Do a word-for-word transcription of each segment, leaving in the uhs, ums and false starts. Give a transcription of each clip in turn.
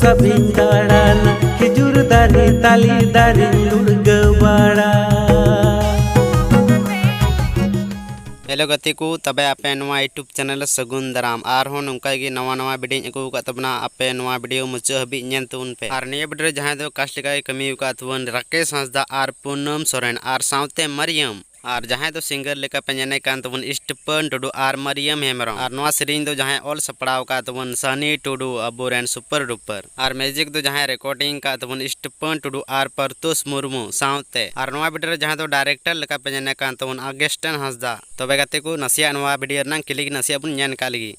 ᱥᱟᱵᱤᱧ ᱫᱟᱬᱟᱱᱟ, ᱠᱷᱤᱡᱩᱨ ᱫᱟᱨᱮ, ᱛᱟᱞᱮ ᱫᱟᱨᱮᱧ ᱞᱩᱲᱜᱟᱹᱣ ᱵᱟᱲᱟ᱾ ᱦᱮᱞᱳ ᱜᱟᱛᱮ ᱠᱚ, ᱛᱚᱵᱮ ᱟᱯᱮ ᱱᱚᱣᱟ YouTube ᱪᱮᱱᱮᱞ ᱨᱮ ᱥᱟᱹᱜᱩᱱ ᱫᱟᱨᱟᱢ᱾ ᱟᱨᱦᱚᱸ ᱱᱚᱝᱠᱟ ᱜᱮ ᱱᱟᱣᱟ ᱱᱟᱣᱟ ᱵᱷᱤᱰᱤᱭᱳᱧ ᱟᱹᱜᱩ ᱟᱠᱟᱫ ᱛᱟᱵᱚᱱᱟ, ᱟᱯᱮ ᱱᱚᱣᱟ ᱵᱷᱤᱰᱤᱭᱳ ᱢᱩᱪᱟᱹᱫ ᱦᱟᱹᱵᱤᱡ ᱧᱮᱞ ᱛᱟᱵᱚᱱ ᱯᱮ᱾ ᱟᱨ ᱱᱤᱭᱟᱹ ᱵᱷᱤᱰᱤᱭᱳ ᱨᱮ ᱡᱟᱦᱟᱸᱭ ᱫᱚ ᱠᱟᱥᱴ ᱞᱮᱠᱟᱭ ᱠᱟᱹᱢᱤ ᱟᱠᱟᱫ ᱛᱟᱵᱚᱱ ᱨᱟᱠᱮᱥ ᱦᱟᱸᱥᱫᱟ ᱟᱨ ᱯᱩᱱᱟᱹᱢ ᱥᱚᱨᱮᱱ ᱟᱨ ᱥᱟᱶᱛᱮ ᱢᱟᱨᱤᱭᱟᱢ, ᱟᱨ ᱡᱟᱦᱟᱸᱭ ᱫᱚ ᱥᱤᱝᱜᱟᱨ ᱞᱮᱠᱟ ᱯᱮ ᱧᱮᱞᱮ ᱠᱟᱱ ᱛᱟᱵᱚᱱ ᱥᱴᱤᱯᱷᱟᱱ ᱴᱩᱰᱩ ᱟᱨ ᱢᱟᱨᱤᱭᱟᱢ ᱦᱮᱢᱵᱨᱚᱢ, ᱟᱨ ᱱᱚᱣᱟ ᱥᱮᱨᱮᱧ ᱫᱚ ᱡᱟᱦᱟᱸᱭ ᱚᱞ ᱥᱟᱯᱲᱟᱣ ᱟᱠᱟᱫ ᱛᱟᱵᱚᱱ ᱥᱟᱱᱤ ᱴᱩᱰᱩ, ᱟᱵᱚᱨᱮᱱ ᱥᱩᱯᱟᱨ ᱰᱩᱯᱟᱨ, ᱟᱨ ᱢᱤᱭᱩᱡᱤᱠ ᱫᱚ ᱡᱟᱦᱟᱸᱭ ᱨᱮᱠᱚᱨᱰᱤᱝ ᱟᱠᱟᱫ ᱛᱟᱵᱚᱱ ᱥᱴᱤᱯᱷᱟᱱ ᱴᱩᱰᱩ ᱟᱨ ᱯᱟᱨᱛᱳᱥ ᱢᱩᱨᱢᱩ ᱥᱟᱶᱛᱮ, ᱟᱨ ᱱᱚᱣᱟ ᱵᱷᱤᱰᱤᱭᱳ ᱨᱮ ᱡᱟᱦᱟᱸᱭ ᱫᱚ ᱰᱟᱭᱨᱮᱠᱴᱚᱨ ᱞᱮᱠᱟ ᱯᱮ ᱧᱮᱞᱮ ᱠᱟᱱ ᱛᱟᱵᱚᱱ ᱟᱜᱮᱥᱴᱟᱱ ᱦᱟᱸᱥᱫᱟ᱾ ᱛᱚᱵᱮ ᱜᱟᱛᱮ ᱠᱚ, ᱱᱟᱥᱮᱭᱟᱜ ᱱᱚᱣᱟ ᱵᱷᱤᱰᱤᱭᱳ ᱨᱮᱱᱟᱜ ᱠᱞᱤᱯ ᱱᱟᱥᱮᱭᱟᱜ ᱵᱚᱱ ᱧᱮᱞ ᱠᱟᱜ ᱞᱮᱜᱮ᱾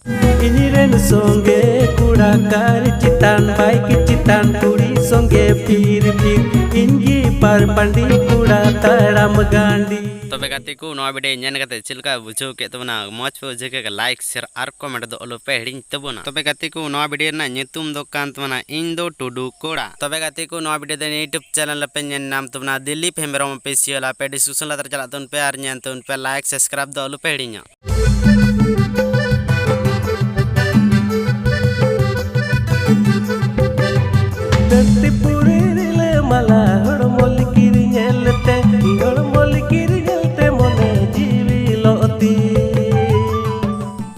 ᱤᱧ ᱨᱮᱱ ᱥᱚᱸᱜᱮ ᱠᱚᱲᱟ ᱠᱟᱨ ᱪᱮᱛᱟᱱ, ᱵᱟᱭᱤᱠ ᱪᱮᱛᱟᱱ ᱠᱩᱲᱤ ᱥᱚᱸᱜᱮ ᱯᱷᱤᱨ ᱯᱷᱤᱨ, ᱤᱧ ᱜᱮ ᱯᱟᱨᱯᱟᱱᱰᱤ ᱠᱚᱲᱟ ᱛᱟᱲᱟᱢ ᱜᱟᱱᱰᱤ᱾ ᱛᱚᱵᱮ ᱜᱟᱛᱮ ᱠᱚ, ᱱᱚᱣᱟ ᱵᱷᱤᱰᱤᱭᱳ ᱧᱮᱞ ᱠᱟᱛᱮ ᱪᱮᱫ ᱞᱮᱠᱟ ᱵᱩᱡᱷᱟᱹᱣ ᱠᱮᱫ ᱛᱟᱵᱚᱱᱟ? ᱢᱚᱡᱽ ᱯᱮ ᱵᱩᱡᱷᱟᱹᱣ ᱠᱮᱫ ᱠᱷᱟᱱ ᱞᱟᱭᱤᱠ, ᱥᱮᱭᱟᱨ ᱟᱨ ᱠᱚᱢᱮᱱᱴ ᱫᱚ ᱟᱞᱚ ᱯᱮ ᱦᱤᱲᱤᱧ ᱛᱟᱵᱚᱱᱟ᱾ ᱛᱚᱵᱮ ᱜᱟᱛᱮ ᱠᱚ, ᱱᱚᱣᱟ ᱵᱷᱤᱰᱤᱭᱳ ᱨᱮᱱᱟᱜ ᱧᱩᱛᱩᱢ ᱫᱚ ᱠᱟᱱ ᱛᱟᱵᱚᱱᱟ ᱤᱧ ᱫᱚ ᱴᱩᱰᱩ ᱠᱚᱲᱟ᱾ ᱛᱚᱵᱮ ᱜᱟᱛᱮ ᱠᱚ, ᱱᱚᱣᱟ ᱵᱷᱤᱰᱤᱭᱳ ᱫᱚ YouTube ᱪᱮᱱᱮᱞ ᱨᱮᱯᱮ ᱧᱮᱞ ᱧᱟᱢ ᱛᱟᱵᱚᱱᱟ ᱫᱤᱞᱤᱯ ᱦᱮᱢᱵᱨᱚᱢ ᱚᱯᱷᱤᱥᱤᱭᱟᱞ᱾ ᱟᱯᱮ ᱰᱤᱥᱠᱨᱤᱯᱥᱚᱱ ᱞᱟᱛᱟᱨ ᱪᱟᱞᱟᱜ ᱛᱟᱵᱚᱱ ᱯᱮ ᱟᱨ ᱧᱮᱞ ᱛᱟᱵᱚᱱ ᱯᱮ, ᱞᱟᱭᱤᱠ ᱥᱟᱵᱥᱠᱨᱟᱭᱤᱵ ᱫᱚ ᱟᱞᱚ ᱯᱮ ᱦᱤᱲᱤᱧᱟ᱾ ᱫᱷᱟᱹᱨᱛᱤ ᱯᱩᱨᱤ ᱨᱤᱞᱟᱹᱢᱟᱞᱟ, ᱦᱚᱲᱢᱚ ᱞᱤᱠᱤᱨ ᱧᱮᱞ ᱛᱮ, ᱦᱚᱲᱢᱚ ᱞᱤᱠᱤᱨ ᱧᱮᱞ ᱛᱮ ᱢᱚᱱᱮ ᱡᱤᱣᱤ ᱞᱚᱜ ᱛᱤ᱾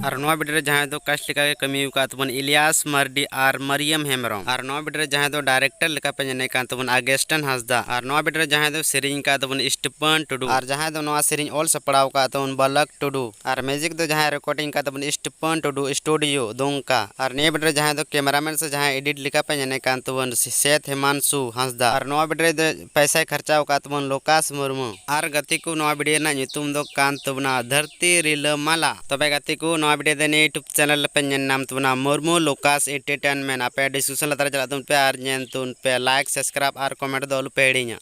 ᱟᱨ ᱱᱚᱣᱟ ᱵᱷᱤᱰᱤᱭᱳ ᱨᱮ ᱡᱟᱦᱟᱸᱭ ᱫᱚ ᱠᱟᱥᱴ ᱞᱮᱠᱟ ᱜᱮ ᱠᱟᱹᱢᱤ ᱟᱠᱟᱫ ᱛᱟᱵᱚᱱ ᱤᱞᱤᱭᱟᱥ ᱢᱟᱨᱰᱤ ᱟᱨ ᱢᱟᱨᱤᱭᱟᱢ ᱦᱮᱢᱵᱨᱚᱢ, ᱟᱨ ᱱᱚᱣᱟ ᱵᱷᱤᱰᱤᱭᱳ ᱨᱮ ᱡᱟᱦᱟᱸᱭ ᱫᱚ ᱰᱟᱭᱨᱮᱠᱴᱚᱨ ᱞᱮᱠᱟ ᱯᱮ ᱧᱮᱞᱮ ᱠᱟᱱ ᱛᱟᱵᱚᱱ ᱟᱜᱮᱥᱴᱟᱱ ᱦᱟᱸᱥᱫᱟ, ᱟᱨ ᱱᱚᱣᱟ ᱵᱷᱤᱰᱤᱭᱳ ᱨᱮ ᱡᱟᱦᱟᱸᱭ ᱫᱚ ᱥᱮᱨᱮᱧ ᱟᱠᱟᱫ ᱛᱟᱵᱚᱱ ᱥᱴᱤᱯᱷᱟᱱ ᱴᱩᱰᱩ, ᱟᱨ ᱡᱟᱦᱟᱸᱭ ᱫᱚ ᱱᱚᱣᱟ ᱥᱮᱨᱮᱧ ᱚᱞ ᱥᱟᱯᱲᱟᱣ ᱟᱠᱟᱫ ᱛᱟᱵᱚᱱ ᱵᱟᱞᱟᱠ ᱴᱩᱰᱩ, ᱟᱨ ᱢᱤᱭᱩᱡᱤᱠ ᱫᱚ ᱡᱟᱦᱟᱸᱭ ᱨᱮᱠᱚᱨᱰᱤᱝ ᱟᱠᱟᱫ ᱛᱟᱵᱚᱱ ᱥᱴᱤᱯᱷᱟᱱ ᱴᱩᱰᱩ ᱥᱴᱩᱰᱤᱭᱳ ᱫᱩᱢᱠᱟ, ᱟᱨ ᱱᱤᱭᱟᱹ ᱵᱷᱤᱰᱤᱭᱳ ᱨᱮ ᱡᱟᱦᱟᱸᱭ ᱫᱚ ᱠᱮᱢᱮᱨᱟᱢᱮᱱ ᱥᱮ ᱡᱟᱦᱟᱸᱭ ᱮᱰᱤᱴ ᱞᱮᱠᱟ ᱯᱮ ᱧᱮᱞᱮ ᱠᱟᱱ ᱛᱟᱵᱚᱱ ᱥᱮᱛᱷ ᱦᱮᱢᱟᱱᱥᱩ ᱦᱟᱸᱥᱫᱟ, ᱟᱨ ᱱᱚᱣᱟ ᱵᱷᱤᱰᱤᱭᱳ ᱨᱮ ᱯᱚᱭᱥᱟᱭ ᱠᱷᱚᱨᱪᱟᱣ ᱟᱠᱟᱫ ᱛᱟᱵᱚᱱ ᱞᱳᱠᱟᱥ ᱢᱩᱨᱢᱩ᱾ ᱟᱨ ᱜᱟᱛᱮ ᱠᱚ, ᱱᱚᱣᱟ ᱵᱷᱤᱰᱤᱭᱳ ᱨᱮᱱᱟᱜ ᱧᱩᱛᱩᱢ ᱫᱚ ᱠᱟᱱ ᱛᱟᱵᱚᱱᱟ ᱫᱷᱟᱹᱨᱛᱤ ᱨᱤᱞᱟᱹᱢᱟᱞᱟ᱾ ᱛᱚᱵᱮ ᱜᱟᱛᱮ ᱠᱚ, ᱱᱚᱣᱟ ᱵᱷᱤᱰᱤᱭᱳ ᱫᱚ ᱱᱤᱭᱟᱹ YouTube ᱪᱮᱱᱮᱞ ᱨᱮᱯᱮ ᱧᱮᱞ ᱧᱟᱢ ᱛᱟᱵᱚᱱᱟ ᱢᱩᱨᱢᱩ ᱞᱳᱠᱟᱥ ᱮᱱᱴᱟᱨᱴᱮᱱᱢᱮᱱᱴ᱾ ᱟᱯᱮ ᱰᱤᱥᱠᱨᱤᱯᱥᱚᱱ ᱞᱟᱛᱟᱨ ᱨᱮ ᱪᱟᱞᱟᱜ ᱛᱟᱵᱚᱱ ᱯᱮ ᱟᱨ ᱧᱮᱞ ᱛᱟᱵᱚᱱ ᱯᱮ, ᱞᱟᱭᱤᱠ ᱥᱟᱵᱥᱠᱨᱟᱭᱤᱵ ᱟᱨ ᱠᱚᱢᱮᱱᱴ ᱫᱚ ᱟᱞᱚ ᱯᱮ ᱦᱤᱲᱤᱧᱟ᱾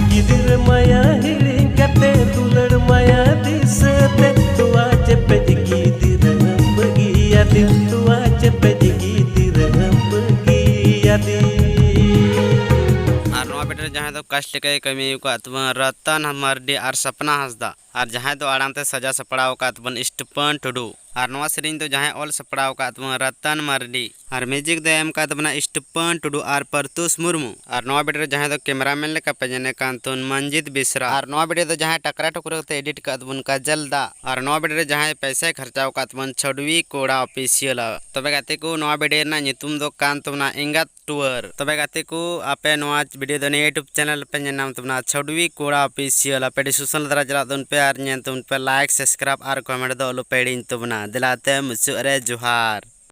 ᱜᱤᱫᱽᱨᱟᱹ ᱢᱟᱭᱟ ᱦᱤᱲᱤᱧ ᱠᱟᱛᱮ, ᱫᱩᱞᱟᱹᱲ ᱢᱟᱭᱟ ᱫᱤᱥᱟᱹ ᱛᱮ, ᱛᱚᱣᱟ ᱪᱮᱯᱮᱡ ᱜᱤᱫᱽᱨᱟᱹᱢ ᱵᱟᱹᱜᱤᱭᱟᱫᱤᱧ, ᱛᱚᱣᱟ ᱪᱮᱯᱮᱡ ᱜᱤᱫᱽᱨᱟᱹᱢ ᱵᱟᱹᱜᱤᱭᱟᱫᱤᱧ᱾ ᱟᱨ ᱱᱚᱣᱟ ᱵᱷᱤᱰᱤᱭᱳ ᱨᱮ ᱡᱟᱦᱟᱸᱭ ᱫᱚ ᱠᱟᱥᱴ ᱞᱮᱠᱟᱭ ᱠᱟᱹᱢᱤ ᱟᱠᱟᱫ ᱛᱟᱵᱚᱱ ᱨᱚᱛᱚᱱ ᱢᱟᱨᱰᱤ ᱟᱨ ᱥᱟᱯᱱᱟ ᱦᱟᱸᱥᱫᱟ, ᱟᱨ ᱡᱟᱦᱟᱸᱭ ᱫᱚ ᱟᱲᱟᱝ ᱛᱮ ᱥᱟᱡᱟᱣ ᱥᱟᱯᱲᱟᱣ ᱟᱠᱟᱫ ᱛᱟᱵᱚᱱ ᱥᱴᱤᱯᱷᱟᱱ ᱴᱩᱰᱩ᱾ ᱟᱨ ᱱᱚᱣᱟ ᱥᱮᱨᱮᱧ ᱫᱚ ᱡᱟᱦᱟᱸᱭ ᱚᱞ ᱥᱟᱯᱲᱟᱣ ᱟᱠᱟᱫ ᱛᱟᱵᱚᱱ ᱨᱟᱛᱟᱱ ᱢᱟᱨᱰᱤ᱾ ᱟᱨ ᱢᱤᱭᱩᱡᱤᱠ ᱫᱚ ᱮᱢ ᱟᱠᱟᱫ ᱛᱟᱵᱚᱱᱟ ᱥᱴᱤᱯᱷᱟᱱ ᱴᱩᱰᱩ ᱟᱨ ᱯᱟᱨᱛᱩᱥ ᱢᱩᱨᱢᱩ᱾ ᱟᱨ ᱱᱚᱣᱟ ᱵᱷᱤᱰᱤᱭᱳ ᱨᱮ ᱡᱟᱦᱟᱸᱭ ᱫᱚ ᱠᱮᱢᱮᱨᱟᱢᱮᱱ ᱞᱮᱠᱟ ᱯᱮ ᱧᱮᱞᱮ ᱠᱟᱱ ᱛᱟᱵᱚᱱ ᱢᱚᱱᱡᱤᱛ ᱵᱮᱥᱨᱟ᱾ ᱟᱨ ᱱᱚᱣᱟ ᱵᱷᱤᱰᱤᱭᱳ ᱫᱚ ᱡᱟᱦᱟᱸᱭ ᱴᱟᱠᱨᱟ ᱴᱩᱠᱨᱟ ᱠᱟᱛᱮ ᱮᱰᱤᱴ ᱟᱠᱟᱫ ᱛᱟᱵᱚᱱ ᱠᱟᱡᱚᱞ ᱫᱟ᱾ ᱟᱨ ᱱᱚᱣᱟ ᱵᱷᱤᱰᱤᱭᱳ ᱨᱮ ᱡᱟᱦᱟᱸᱭ ᱯᱚᱭᱥᱟᱭ ᱠᱷᱚᱨᱪᱟ ᱟᱠᱟᱫ ᱛᱟᱵᱚᱱ ᱪᱷᱚᱰᱣᱤ ᱠᱚᱲᱟ ᱚᱯᱷᱤᱥᱤᱭᱟᱞ᱾ ᱛᱚᱵᱮ ᱜᱟᱛᱮ ᱠᱚ, ᱱᱚᱣᱟ ᱵᱷᱤᱰᱤᱭᱳ ᱨᱮᱱᱟᱜ ᱧᱩᱛᱩᱢ ᱫᱚ ᱠᱟᱱ ᱛᱟᱵᱚᱱᱟ ᱮᱸᱜᱟᱛ ᱴᱩᱣᱟᱹᱨ᱾ ᱛᱚᱵᱮ ᱜᱟᱛᱮ ᱠᱚ, ᱟᱯᱮ ᱱᱚᱣᱟ ᱵᱷᱤᱰᱤᱭᱳ ᱫᱚ ᱱᱤᱭᱟᱹ YouTube ᱪᱮᱱᱮᱞ ᱨᱮᱯᱮ ᱧᱮᱞ ᱧᱟᱢ ᱛᱟᱵᱚᱱᱟ, ᱪᱷᱚᱰᱣᱤ ᱠᱚᱲᱟ ᱚᱯᱷᱤᱥᱤᱭᱟᱞ᱾ ᱟᱯᱮ ᱰᱤᱥᱠᱨᱤᱯᱥᱚᱱ ᱞᱟᱛᱟᱨ ᱨᱮ ᱪᱟᱞᱟᱜ ᱛᱟᱵᱚᱱ ᱯᱮ ᱟᱨ ᱧᱮᱞ ᱛᱟᱵᱚᱱ ᱯᱮ, ᱞᱟᱭᱤᱠ, ᱥᱟᱵᱥᱠᱨᱟᱭᱤᱵ ᱟᱨ ᱠᱚᱢᱮᱱᱴ ᱫᱚ ᱟᱞᱚ ᱯᱮ ᱦᱤᱲᱤᱧ ᱛᱟᱵᱚᱱᱟ᱾ ᱫᱮᱞᱟ ᱛᱮ ᱢᱩᱪᱟᱹᱫ ᱨᱮ ᱡᱚᱦᱟᱨ᱾